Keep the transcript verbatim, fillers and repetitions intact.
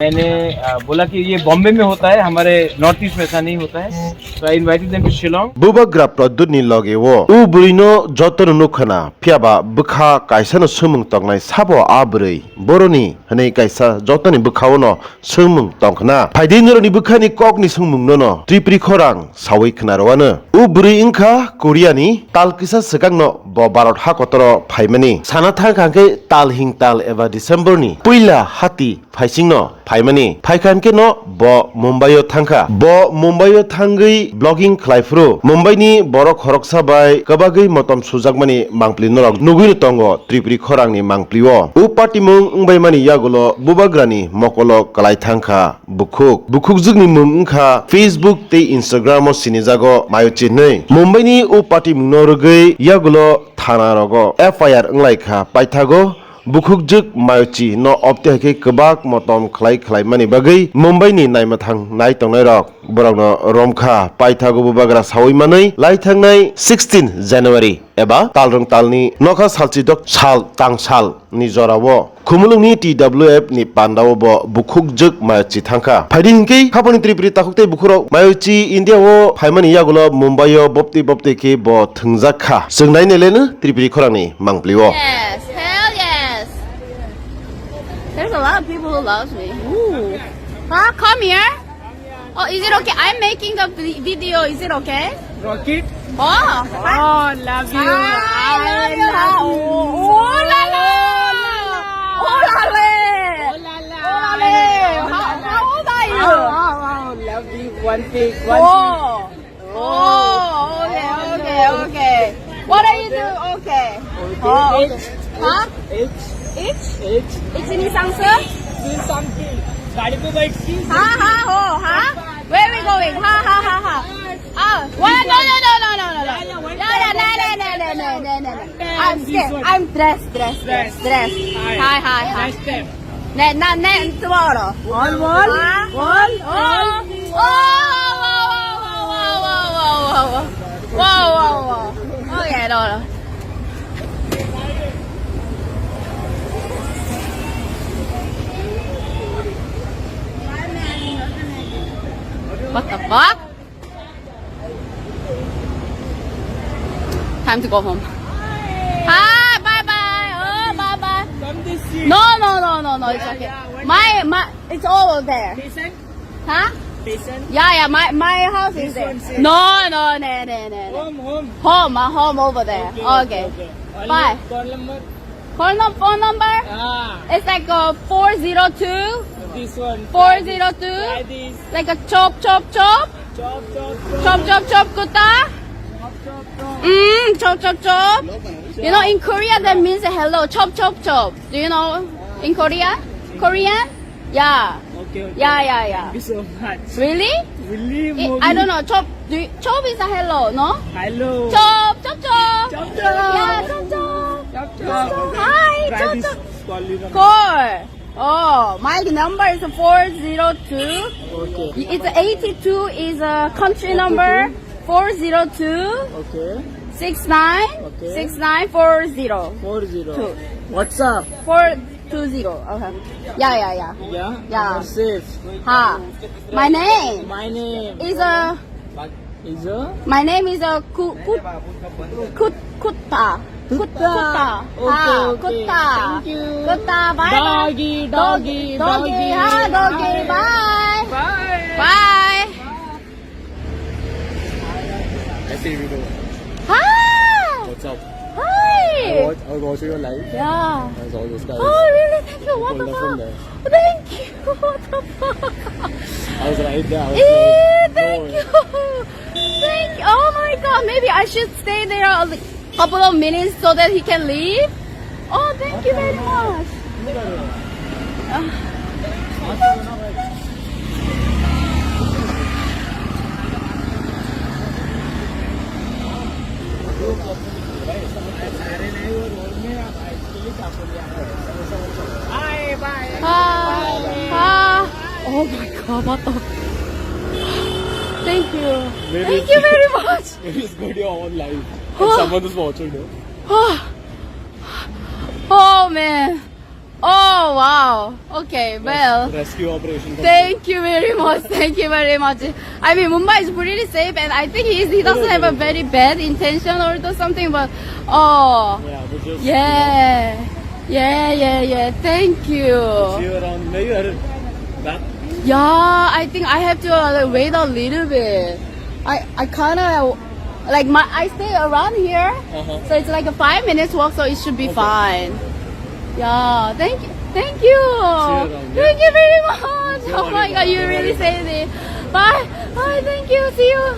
मैंने, आ, बोला कि ये बॉम्बे में होता है, हमारे नॉर्थ ईस्ट में ऐसा नहीं होता है। So I invited them to Shillong. Bubagra Pradyut ni loge o u bwrwi no joto no nukha na, phiya ba bwkha kaisa no swngmung tongnai sabo a bwrwi, boroni hwnwi kaisa joto ni bwkha o no swngmung tongkhna. Phaidi noroni bwkhani kokni swngmung nono Tripuri khorang sawi khna rwano. U bwrwi wngkha Korea ni, tal kisa swkang no bo Bharat ha kotoro phaimani. Sana thang kha khe tal hing tal eba December ni puila hati phaising no phaimani. Phaikha khe no bo Mumbai o thangkha. Bo Mumbai o thangwi blogging khlai phuru Mumbai ni borok khoroksa bai kwbagwi motom sujakmani mangpli norok nugwi no tongo Tripuri khorang ni mangpli o. U patimung wngbaimani yagulo bubagrani mokolo kwlai thangkha bukhuk. Bukhukjwkni mung wngkha Facebook tei Instagram o sinijago Mayochi hinwi. Mumbai ni u patimung no rwgwi yagulo thana rogo F I R wnglaikha. Paithago bukhukjwk Mayochi no obte hai khe kwbak motom khlai khlaimani bagwi Mumbai ni naimwthang nai tongnai rok borokno romkha. Paithago bubagra sawi manwi lai thangnai sixteen January eba talrwng talni nokha salchidok sal tang sal ni jorao Khumulwngni T W F ni pandao bo bukhukjwk Mayochi thangkha. Phaidi hinkhe khapangni Tripuri takhuk tei bukhurok Mayochi India o phaimani yagulo Mumbai o bopti bopti khe bo thwngjak kha. Chwng nai naileno Tripuri khorangni mangpli o. Yes, hell yes. There's a lot of people who loves me. Ooh. Huh? Come here. Oh, is it okay? I'm making a vi- video. Is it okay? Rocket? Oh, hi. Oh, love you. Hi, I love you. Hi. Oh, oh, la, la. Oh, la, la. Oh, la, la. Oh, la, la. How, how old are you? Oh, oh, oh, love you. One big, one big. Oh. Oh, okay, okay, okay. What are you doing? Okay. Oh, okay. Huh? H. H? H. H ini sangse? This something. गाड़ी पे बैठ के. Ha, ha, ho, ha? Where we going? Ha, ha, ha, ha. Ah, what? No, no, no, no, no, no, no. Yeah, yeah, no, no, no, no, no, no, no, no. I'm scared. I'm dressed, dressed, dressed, dressed. Hi, hi, hi. Next time. Ne, na, ne, tomorrow. One, one, one, oh, one. Oh, wow, wow, wow, wow. Wow, wow, wow. Oh, yeah, no, no. What the fuck? Time to go home. Hi, bye bye. Oh, bye bye. Come this way. No, no, no, no, no. It's okay. My, my, it's all there. Patient? Huh? Patient? Yeah, yeah. My, my house is there. No, no, no, no, no, no. Home, home. Home, uh, home over there. Okay, okay. Bye. Call number? Call num- phone number? Ah. It's like, uh, four zero two. This one. Four zero two. Try this. Like a chop, chop, chop. Chop, chop, chop. Chop, chop, chop, kuta. Chop, chop, chop. Mm, chop, chop, chop. You know, in Korea, that means hello. Chop, chop, chop. Do you know in Korea? Korean? Yeah. Okay, okay. Yeah, yeah, yeah. Thank you so much. Really? Really, I don't know. Chop, do you, chop is a hello, no? Hello. Chop, chop, chop. Chop, chop. Yeah, chop, chop. Chop, chop. Hi, chop, chop. Call. Oh, my number is four zero two. Okay. It's eighty-two is a country number. Four zero two. Okay. Six nine. Okay. Six nine four zero. Four zero. Two. WhatsApp. Four two zero. Okay. Yeah, yeah, yeah. Yeah? Yeah. You're safe. Ha. My name. My name. Is a Is a? My name is a Ku-, Kut-, Kut-, Kutta. Kut-, Kutta. Kutta. Okay, ha, okay. Kutta. Thank you. Kutta, bye bye. Doggy, doggy, doggy, doggy. Ha, doggy, bye. Bye. Bye. I see you. Hi. What's up? Hi. I was, I was watching your live. Yeah. I saw those guys. Oh, really? Thank you. What the fuck? Thank you. What the fuck? I was right there. I was eh, like, thank you. Thank you. Oh my God. Maybe I should stay there a li- couple of minutes so that he can leave. Oh, thank you very much. Hi, bye. Hi. Hi. Oh my God, what the? Thank you. Maybe thank you very much. Maybe it's good you're on live. And someone is watching you. Oh man. Oh wow. Okay, well. Rescue operation. Thank you very much. Thank you very much. I mean, Mumbai is pretty safe, and I think he's, he doesn't have a very bad intention or do something, but oh. Yeah, we just, you know, yeah, yeah, yeah, yeah. Thank you. See you around. Maybe I don't, that Yeah, I think I have to uh, wait a little bit. I I kind of like my I stay around here, uh-huh, so it's like a five minutes walk, so it should be, okay, fine. Yeah, thank you, thank you, see you around, yeah, thank you very much. See you. Oh my God, you really saved me. Bye, bye, thank you, see you.